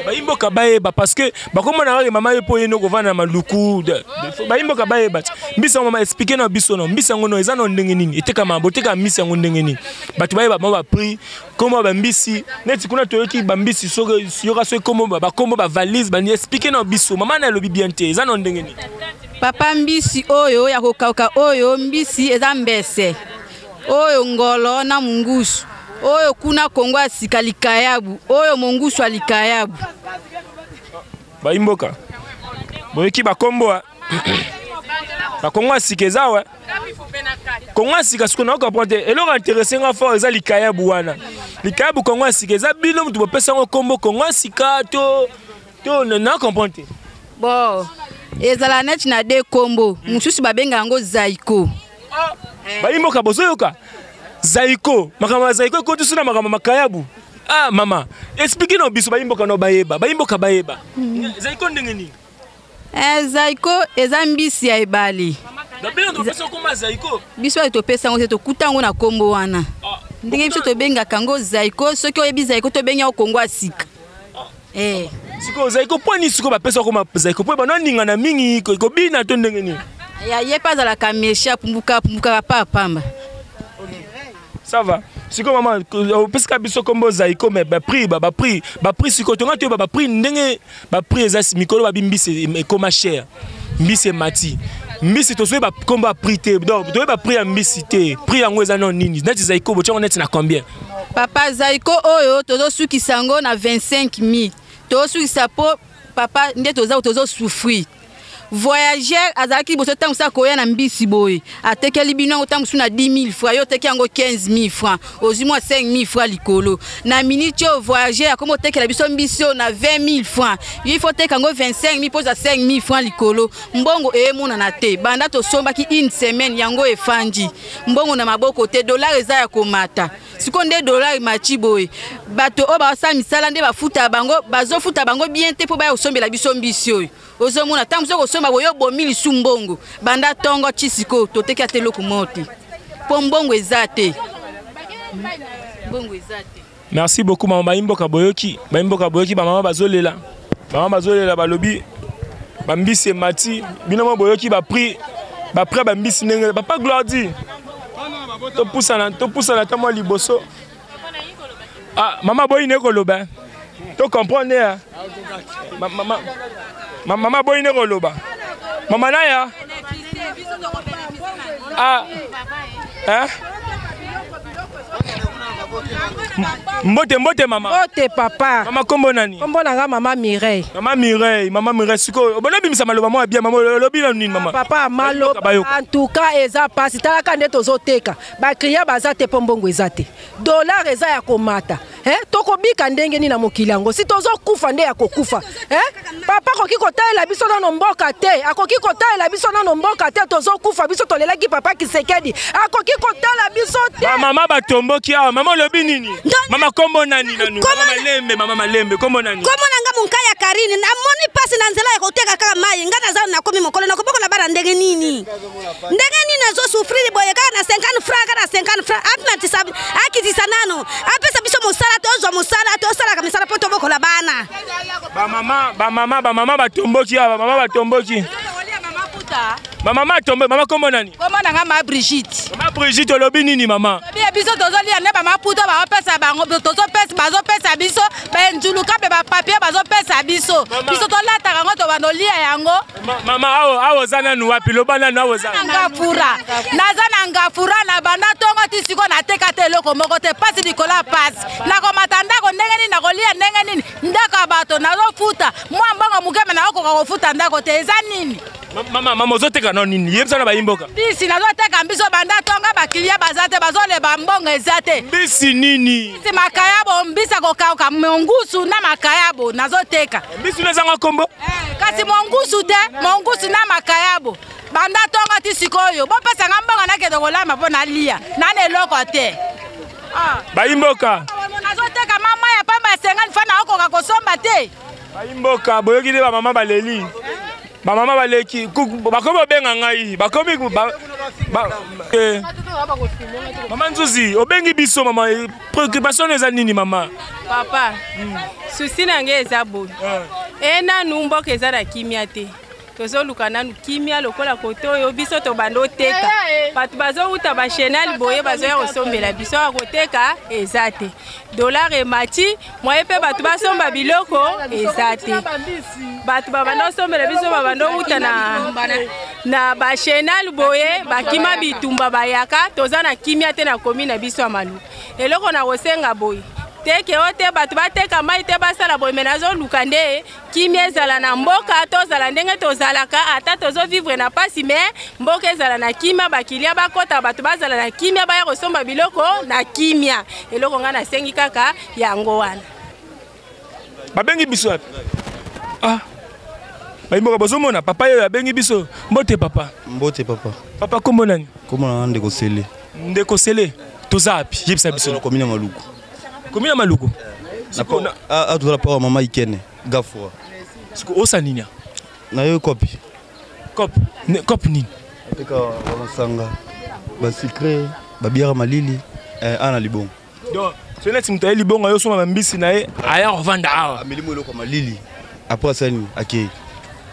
Bayi mboka bayeba parce que bakomona kaka mama ye mpo ye nde kovanda na Maluku. Bayi mboka bayeba mbisi yango. Mama, explique na biso no mbisi yango no eza no ndenge nini etekama, boteka mbisi yango ndenge nini, bato bayeba mwa baprix, kombo bambisi neti kuna toyoki bambisi soki yoka soki kombo bakombo bavalise bani, explique na biso mama na elobi bien te, eza no ndenge nini? Papa, mbisi oyo ya kokauka oyo, mbisi eza mbese oyo ngolo na mungusu oyo kuna Kongo ya sika likayabu oyo mongusu ya likayabu. Bayi mboka boyoki bakombo bakongo ya sika eza wa Kongo ya sika. Sikoyo naoka te, eloko intéressé nga fort eza likayabu wana, likayabu Kongo ya sika. Eza bino moto bopesa yango kombo Kongo ya sika to na comprendre te? Bon, ezala neti na de kombo mosusu babenga yango zaiko. Bayi mboka bozoyoka zaiko, makambo ya zaiko ekoti so na makambo makayabu. Ah mama, explique na biso, bayi mboka no bayeba, bayi mboka bayeba zaiko ndenge nini? Eh, zaiko eza mbisi ya ebale. Bino topesa kombo zaiko? Biso oyo topesa yango te, tokuta yango na kombo wana ndenge biso tobengaka yango zaiko. Soki oyebi zaiko, tobengi yango Kongo ya sika. Eh. Sikoyo zaiko mpo nini sikoyo bapesa koma zaiko? Mpo bano aningana mingi kobina to ndenge nini? Ya ye mpe azalaka meshe, apumbuka apumbukaka pa pamba. Ça va. Sikoyo mama, opesaka biso kombo zaiko, mais baprix baprix baprix sikoyo tonga toyeba baprix ndenge baprix eza mikolo. Babi mbisi ekoma cher, mbisi emati, mbisi tozoyeba kombo ya prix te, donc toyeba prix ya mbisi te. Prix yango eza nano nini? Neti zaiko botiango neti na combien? Papa, zaiko oyo tozosukisa yango na 25 000. Tozosukisa mpo papa nde toza tozosouffrir. Voyageur azalaki liboso ntango mosusu akoya na mbisi boye, atekeli bino yango ntango mosusu na 10 000 francs, yo oteki yango 15 000 francs, ozwi mwa 5 000 francs likolo. Na minute oyo voyageur akomi otekela biso mbisi oyo na 20 000 francs, yo ifo oteka yango 25 000 mpo ozwa 5 000 francs likolo. Mbongo emonana te, banda tosombaki une semaine yango efandi, mbongo na maboko te, dollar eza ya komata. Sikoyo nde dollar emati boye, bato oyo basala misala nde bafuta bango, bazofuta bango bien te mpo baya kosombela biso mbisi oyo. Ozomona ntango mosusu okosomba boye obomi lisu mbongo, banda ntongo ti sikoyo toteki ata eloko moko te mpo mbongo eza te, mbongo eza te. Merci beaucoup mama. Bayimboka boyoki, bayimboka boyoki, bamama bazolela, bamama bazolela, balobi bambisi emati. Bino mo boyoki baprix, baprix ya bambisi ndenge. Papa Glordi, topusana, topusana ata mwa liboso. Ah, mama boyi ne koloba, to comprendre ya mama, mama boyi ne koloba, mama naya. Ah, hein? Mbote, mbote mama. Mbote papa. Mama, kombo nani? Kombo na nga mama Mireille. Mama Mireille, mama Mireille, sikoyo obona bimisa maloba mwa bien mama, olobi na nini mama? Papa, maloba en tout cas eza pasi, talaka nde tozoteka. Ba client baza te po mbongo eza te. Dollar eza ya komata. Eh, tokobika ndenge nini na mokili yango? Si tozokufa nde ya kokufa. Eh? Papa akoki kotalela biso nano mboka te. Akoki kotalela biso nano mboka te, tozokufa biso tolelaki papa Kisekedi. Akoki kotala biso te. Ba mama batomboki awa. Mama olobi nini? Mama kombo nani nanu? Mama Malembe, mama Malembe, kombo nani? Kombo na nga Munkaya Karine. Namoni pasi na nzela ya koteka kaka mai. Nga naza nakomi mokolo nakobokola bana ndenge nini? Ndenge nini nazosouffrir boye kaka na 50 francs, kaka na 50 francs. Amatisa, akitisa nano, apesa biso mosala, tozwa mosala, tosalaka misala mpo tobokola bana. Bamama, bamama, bamama batomboki awa, bamama batomboki. Bamama atomboki. Mama kombo nani? Kombo na nga ma Brigitte. Mama Brigitte, olobi nini mama? Lobi biso tozolia nde bamaputa bazopesa bango, tozopesa, bazopesa biso banzuluka mpe bapapier bazopesa biso, biso tolataka yango, tobanda olia yango. Mama, awa awa oza nanu wapi? Loba nanu, awa oza. Ngafura. Naza na Ngafura, na banda ntongo ti sikoyo nateka te eloko moko te, pasi likolo ya pasi. Nakomata ndako ndenge nini? Nakolia ndenge nini? Ndako ya bato nazofuta mwa mbongo moke, me nakokoka kofuta ndako te. Eza nini? Mama, mama ozoteka nano nini? Yebisa na bayimboka. Mbisi nazoteka, mbiso banda tonga bakiliya baza te, bazoleba mbongo eza te. Mbisi nini? Mbisi makayabo, mbisi akokauka mongusu na makayabo nazoteka. Mbisi no ezanga kombo? Kasi mongusu te, mongusu na makayabo. Banda tonga ti sikoyo, bopesanga mbongo nakende kolamba mpo nalia, nana eloko te. Bayimboka. Nazoteka mama ya pamba ya 50 francs, nakokoka kosomba te. Bayimboka boyoki nde bamama baleli. Bamama baleki, bakomi obenga ngai, bakomi Mama Nzuzi, obengi biso mama, préoccupation eza nini mama? Papa, susi na ngai eza boye. E nanu mboka eza na kimia te. Tozoluka nanu kimia lokola kote oyo biso tobanda oteka. Bato bazowuta ba chenal boye bazoya kosombela biso ya koteka eza te. Dollar emati, moye mpe bato basomba biloko eza te. Bato babanda kosombela biso babanda owuta na ba chenal boye bakima bitumba bayaka, toza na kimia te na komi na biso ya Maluku. Eloko na kosenga boye teke o te bato bateka mai te basala boye, me nazoluka nde kimia ezala na mboka, tozala ndenge tozalaka, ata tozovivre na pasi, me mboka ezala na kimia, bakilia bakota, bato bazala na kimia, baya kosomba biloko na kimia. Eloko ngai nasengi kaka yango wana. Babengi biso wapi? Ah, bayimboka bozomona papa oyo abengi biso. Mbote papa. Mbote papa. Papa kombo nani? Kombo na Ndeko Sele. Ndeko Sele, toza wapi? Yebisa biso. Komi na Maluku. Komi na Maluku. Na a toza pa mama Ikene Gafura. Siko osa nini? Na yo kopi. Kop, ne kop nini? Ateka ba masanga, ba sucré, ba bière malili, ana libongo. Donc, so neti moto aye libongo ayo soma mbisi na ye aya kovanda awa. Ameli mo eloko malili. Après ça ni akei.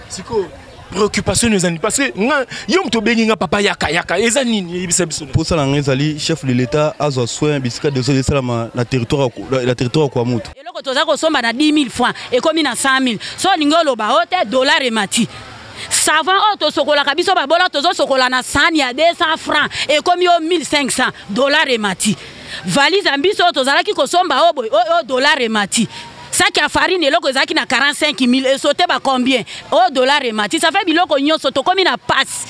Siko préoccupation eza nini? Parce que nga yo moto obengi nga papa yaka yaka eza nini? Yebisa biso. Posa na nga ezali chef de l'État azwa soin bisika des autres esalama na territoire na territoire kwa mutu. Eloko toza kosomba na 10 000 francs ekomi na 100 000. So olingi oloba o te dollar emati. Savon oyo tosokolaka biso babola tozosokola na sani ya 200 francs ekomi o 1500, dollar emati. Valise ya mbiso oyo tozalaki kosomba oyo boye oyo dollar emati. Saki ya farine eloko ezalaki na 45 000 esote ba combien? O dollar emati, ça fait biloko nyonso tokomi na pasi.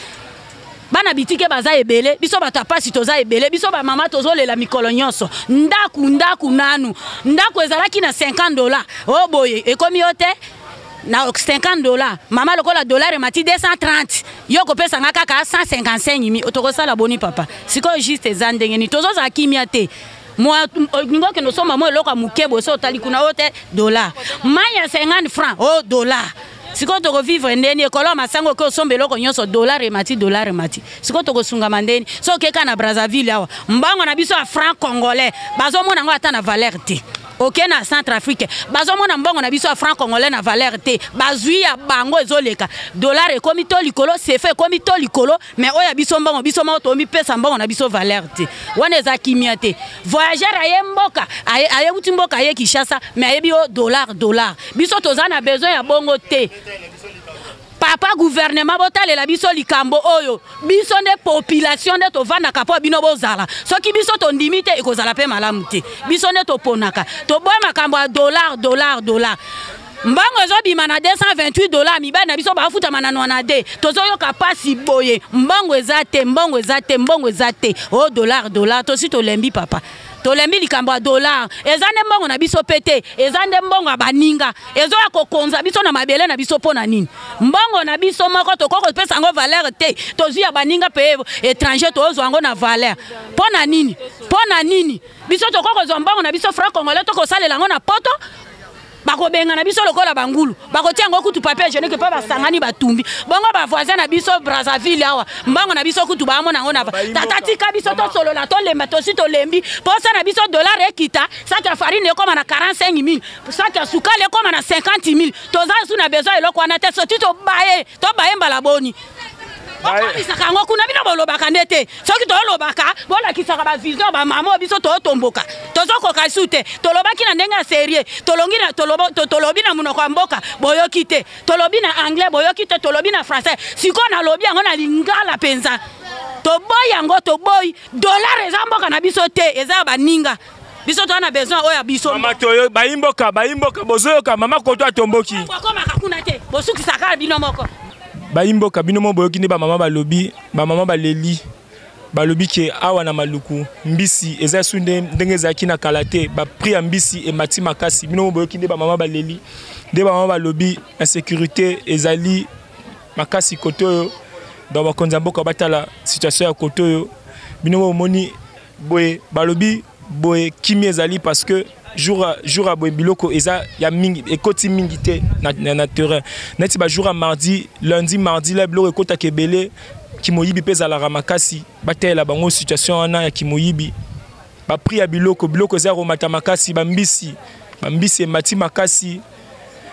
Bana bitike baza ebele, biso bato ya pasi toza ebele, biso bamama tozolela mikolo nyonso. Ndaku ndaku nanu, ndako ezalaki na 50 dollars, o boye ekomi yo te na 50 dollars. Mama lokola dollar emati 230, yo kopesa nga kaka 155 000, tokosala boni papa? Sikoyo juste eza ndenge nini? Tozozala kimia te. Olingi okende osomba mwa eloko ya moke boye, so otali kuna oyo te dollar, mai ya 50 francs o dollar. Sikoyo tokovivre ndeni? Ekolo ya masango oke osomba eloko nyonso dollar emati, dollar emati. Sikoyo tokosungama ndeni? So okeka na Brazzaville awa, mbango na biso ya franc congolais bazomona yango ata na valeur te. Oke na Centre Afrique, bazomona mbongo na biso ya franc congolais na valeur te, bazwi ya bango ezoleka. Dollar ekomi to likolo, sefa ekomi to likolo, mais oyo ya biso mbongo, biso moko tomipesa mbongo na biso valeur te. Wana eza kimia te. Voyageur aye mboka, ayeuti mboka, aye Kinshasa, mais ayebi yo dollar dollar. Biso toza na besoin ya bongo te. Papa gouvernement, botalela biso likambo oyo. Biso nde population nde tovandaka mpo bino bozala. Soki biso tondimi te, ekozala mpe malamu te. Biso nde toponaka, toboya makambo ya dollar dollar dollar. Mbongo ezobima na 228 dollars, mibali na biso bafutama na nwana de tozoyoka pasi boye. Mbongo eza te, mbongo eza te, mbongo eza te. O dollar dollar, tosi tolembi papa, tolembi likambo ya dollar. Eza nde mbongo na biso pe te, eza nde mbongo ya baninga ezoya kokonza biso na mabele na biso. Mpo na nini mbongo na biso moko tokoki kopesa yango valeur te? Tozwi ya baninga mpe étranger, tozwa yango na valeur mpo na nini? Mpo na nini biso tokoki kozwa mbongo na biso franc congolais tokosalela yango na poto? Bakobengana biso lokola bangulu, bakotia yango kutu papier hygiénique mpe basangani batumbi bongo. Bavoisin na biso Brazzaville awa, mbongo na biso kutu baamona yango na tata. Tika biso tosolola, tolemba, tosi tolembi. Posa na biso dollar ekita, saki ya farine ekóma na 45 000, saki ya sukali ekóma na 50 000. Toza su na besoin eloko wana te. Soti tobaye, tobaye mbala boni bokomisaka yango kuna? Bino bolobaka nde te. Soki tolobaka, bolakisaka bavision bamama oyo. Biso tootomboka, tozokoka su te. Tolobaki na ndenge ya serie, tolongi na tolobi na monoko ya mboka, boyoki te. Tolobi na anglais, boyoki te. Tolobi na français, sikoyo nalobi yango na lingala mpenza. Toboyi yango, toboyi dollar. Eza mboka na biso te, eza ya baninga. Biso toza na besoin oyo ya biso. Mama, toyo bayimboka, bayimboka bozoyoka mama koto atomboki. Bokomaka kuna te, bosukisaka bino moko. Bayimboka, bino mo boyoki nde bamama balobi, bamama baleli, balobi ke awa na Maluku mbisi eza su nde ndenge ezalaki na kala te, baprix ya mbisi emati makasi. Bino mo boyoki nde bamama baleli, nde bamama balobi insécurité ezali makasi kote oyo. Donc bakonzi ya mboka batala situation ya kote oyo. Bino mo bomoni boye, balobi boye kimia ezali parce que jour ya boye biloko eza ya mingi, ekoti mingi te na terrain. Neti bajour ya mardi, lundi, mardi la biloko ekotaka ebele. Kimoyibi mpe ezalaka makasi. Batalela bango situation wana ya kimoyibi. Baprix ya biloko, biloko eza komata makasi. Bambisi emati makasi,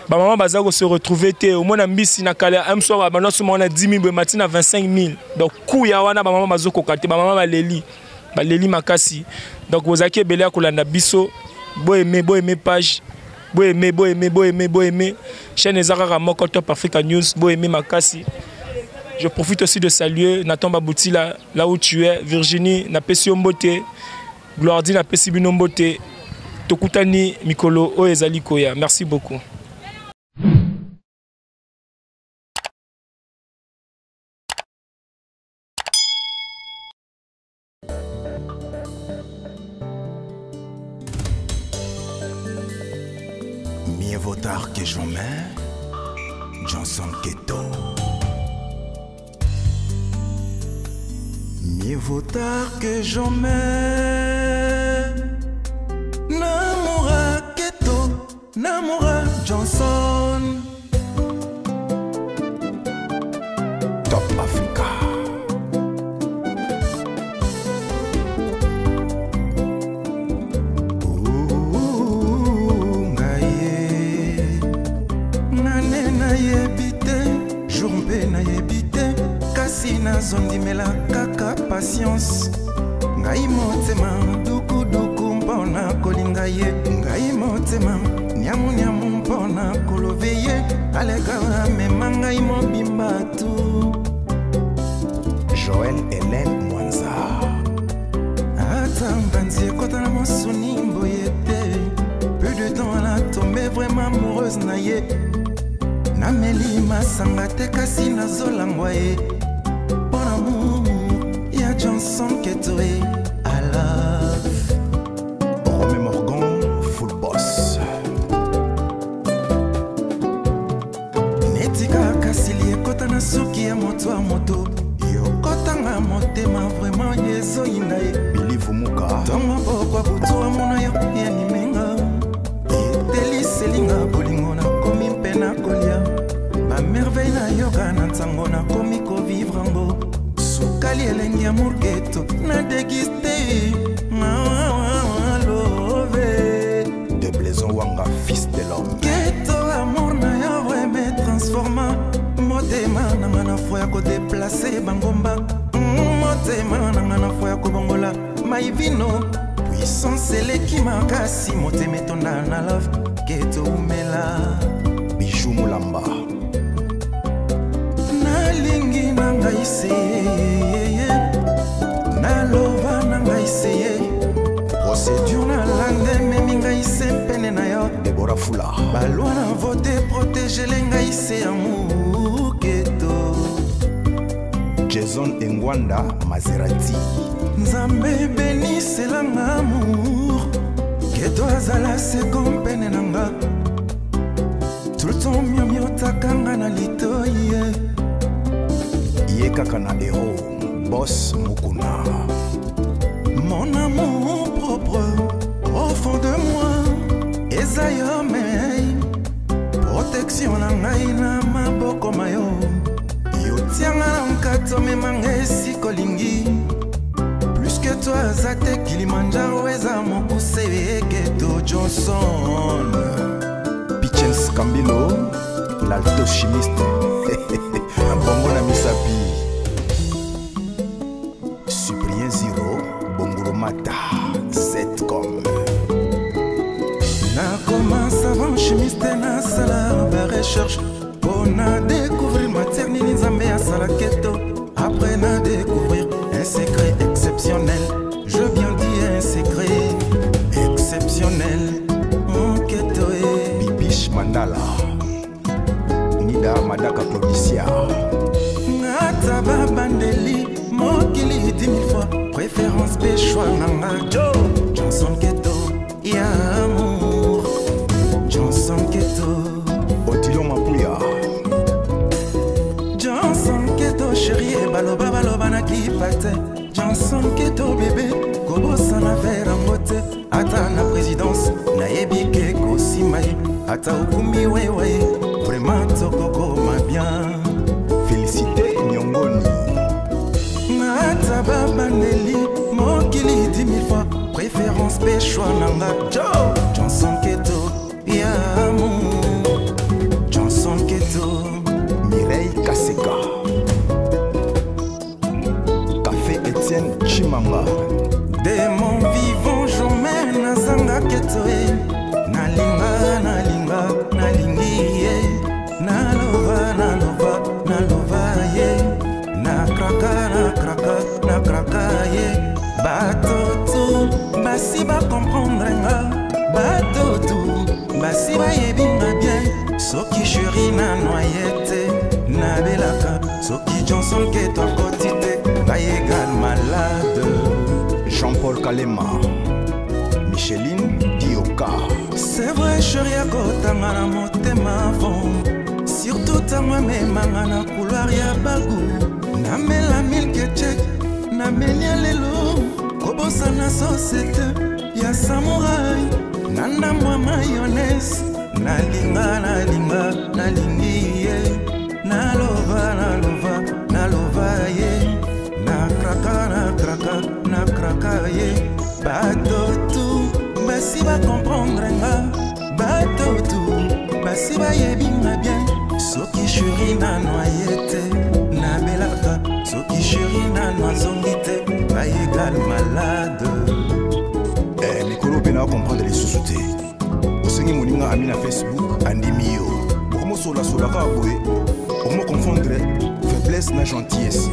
bamama baza kose retrouver te. Omona mbisi na kala m soir banda soma wana 10 000, boye emati na 25 000. Donc kuya wana bamama bazokoka te, bamama baleli, baleli makasi. Donc bozalaki ebele ya kolanda biso. Boaime, boaime page, boaime, boaime, boaime, boaime chaîne. Eza kaka moko, Top Africa News. Boaime makasi. Je profite aussi de saluer Nathan Baboutila, là où tu es. Virginie, napesi yo mbote. Gloire, napesi bino mbote. Tokutani mikolo oyo ezali koya. Merci beaucoup. Mieux vaut tard que jamais. Johnson Keto. Mieux vaut tard que jamais. Namora Keto, Namora Johnson. Top Africa. Ouh, ngai ye. Nane nayebi te, jour mpe nayebi te, kasi nazondimela kaka patience. Ngai motema dukuduku mpona kolinga ye, ngai motema niamuniamu mpona kolove ye. Aleka amema ngai mobimba tu. Joel Hélène Mwanza. Ata mbanzi ekota na mosuni boye te. Peu de temps ala tombe vraiment. amoureuse na ye. Nameli masanga te kasi nazolangwa ye. Bon amour ya Johnson Keto ye. I love. Romain Morgan, full boss. Neti kaka sili ekota na suki ya moto ya moto. Yokotanga motema vraiment ezoyinda ye. Billy Vumuka. Ntongo pokwa butu amona yo yanimenga. Eteliselinga bolingo nakomi mpe nakolia. Bamerveille nayoka na ntango nakomi kovivre yango. Sukali elengi ya murketo na deguste. Love. De Blaison Wanga, fils de l'homme. Keto amour na yo vraimen transforma motema nanga na fo ya kodeplace bangomba. Motema nanga na fo ya kobongola maivino. Puissance eleki makasi motema etonda na love. Keto umela. Bijou Mulamba. Nalingi na ngai se naloba na ngai se ye procédure nalanda ememi ngai se pene na yo. Debora Fula. Balwa na vote protégele ngai se amour keto. Jason Engwanda Maserati. Nzambe beniselanga amour keto azala seko mpene na nga. Tout miomiotaka na litoi ye. Ye kaka na hero, boss Mukuna. Mon amour propre au fond de moi eza yo mei. Protection na ngai na maboko mayo. Yotianga na nkato omemanga esika olingi. Plus que toi aza te Kilimanjaro eza mokuse Keto Johnson. Pichens Kambilo, l'alto chimiste. Bongo na misapi. Cyprien Zero, Bongolomata, Zcom. Nakoma savant chimiste nasala ba recherche mpo na découvrir matière nini nzambe asala keto. Après na découvrir un secret exceptionnel. Je bien dis un secret exceptionnel. Mon keto e. Bibiche Mandala. Nida Madaka Claudicia. Ngata babandeli mokili 10 000 fois. Préférence pe choix nanga Joe Johnson Keto ya amour. Johnson Keto. Odilon Mapuya. Johnson Keto chérie baloba baloba na kipa te. Johnson Keto bébé kobosana vera yango te. Ata na présidence nayebi ke kosimba ye. Ata okumi wewe vraiment tokokoma bien. Félicité Nyongoni. Ata babandeli mokili 10 000 fois. Préférence pe choix nanga Joe Johnson Keto ya amour. Johnson Keto. Mireille Kaseka. Café Etienne Chimanga. De mon vivant jamais nazanga keto e. Nalinga nalinga nalingi ye. Nalova nalova nalova ye. Nakraka nakraka nakraka ye. Bato tu basi bakomprendre nga. Bato tu basi bayebi nga bien. Soki chéri na noye te nabelaka. Soki Johnson Keto akoti te ngai égal malade. Jean-Paul Kalema. Micheline Dioka. C'est vrai chéri akotanga na motema fond. Surtout ntango amemanga na couloir ya bagu. Namela milk check namelia lelo. Kobosana société ya samouraï. Na ndambo ya mayonnaise. Nalinga nalinga nalingi ye. Nalova nalova nalova ye. Nakraka nakraka nakraka ye. Bato tu basi bakomprendre nga. Bato tu basi bayebi nga bien. Soki chéri nano aye te nabelaka. Soki chéri nano azongi te ngai égal malade. Mikolo mpe na comprendre lisusu te. Osengi moninga ami na Facebook andimi yo. Okomosolasola kaka boye. Okomoconfondre faiblesse na gentillesse.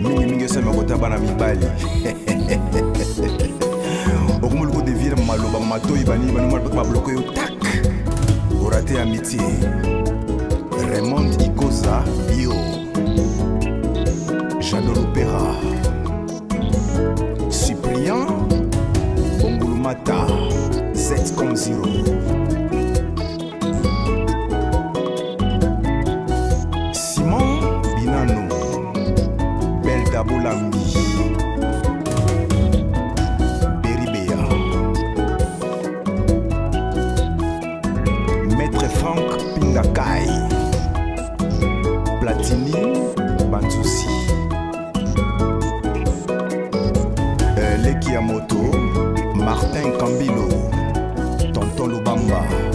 Mingimingi esalema kota bana mibali. Okomoluka odevire maloba matoi banini banini babloke yo tak. Orate Tendresse et Amitié, Raymond Ikosa Bio, Jado Lopera, Cyprien Bongulumata, 7 comme 0. Simon Binano, Belda Bolambi, Beribea, Maître Franck Pingakai, Platini Banzusi, Leki Yamoto, Martin Kambilo, Tonton Lubamba.